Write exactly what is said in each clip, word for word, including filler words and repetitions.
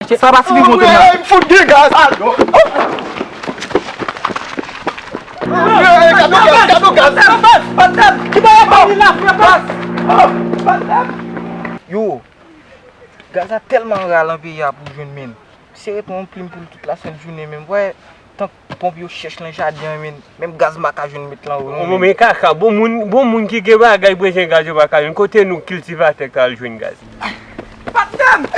Sa pa sifi monte nan. M fout gen gaz. Gad yon gaz, gad yon gaz. Ki bagay pa li la, frè Bas? Yo, gaz la tèlman ra lan peyi a pou jwenn, men. Misye ret yon plim pou l tout lasent jounen, men. Wè, tank ponp yo chèch lan jaden an, men. Menm gaz m pa ka jwenn met lan, non, men. Men kaka, bon moun, bon moun ki gen bagay bezwen gaz, yo pa ka jwenn. Kote nou kiltivatè ka al jwenn gaz? Patnè m!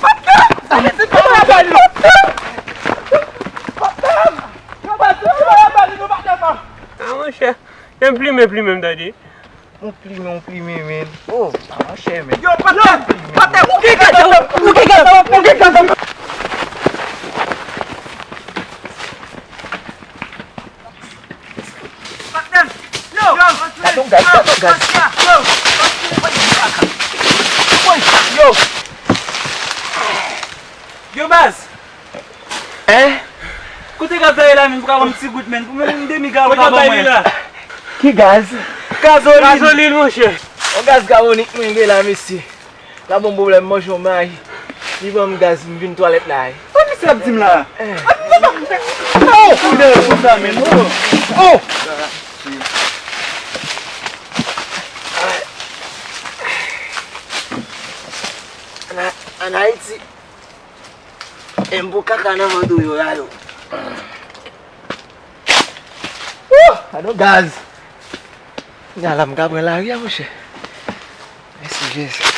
Patnè m! Patnè m! Patnè m! Patnè m! Patnè m! Patnè m! Ah, monchè, se m plimen, plimen m tande. On plimen, on plimen, men. Oh, ah, monchè, men. Yo, patnè m! Patnè m! Ou gen gaz, ou gen gaz, ou gen gaz. Patnè m! Yo! Gad yon gaz, gad yon gaz. Yo! Yo! Yo, baz! Hein? Kote gaz la ye la, men, pou ka ban m ti gout, men. Pou mwen, yon demi galon ka ban mwen. Ki gaz? Gazolin. Gazolin, monchè. On gaz kawonik mwen gen la, mesye. La bon pwoblèm, manje yon may. Li ban m gaz, m vin twalèt la. Sa misye ap di m la? Oh! Kou dèyè pou sa, men. Oh! Oh! An, an Ayiti, e m pou kaka nan vant ou yo la, yo. Wouh! Gad yon gaz. Kounya la, m ka pran lari a, monchè. Mèsi, Jezi.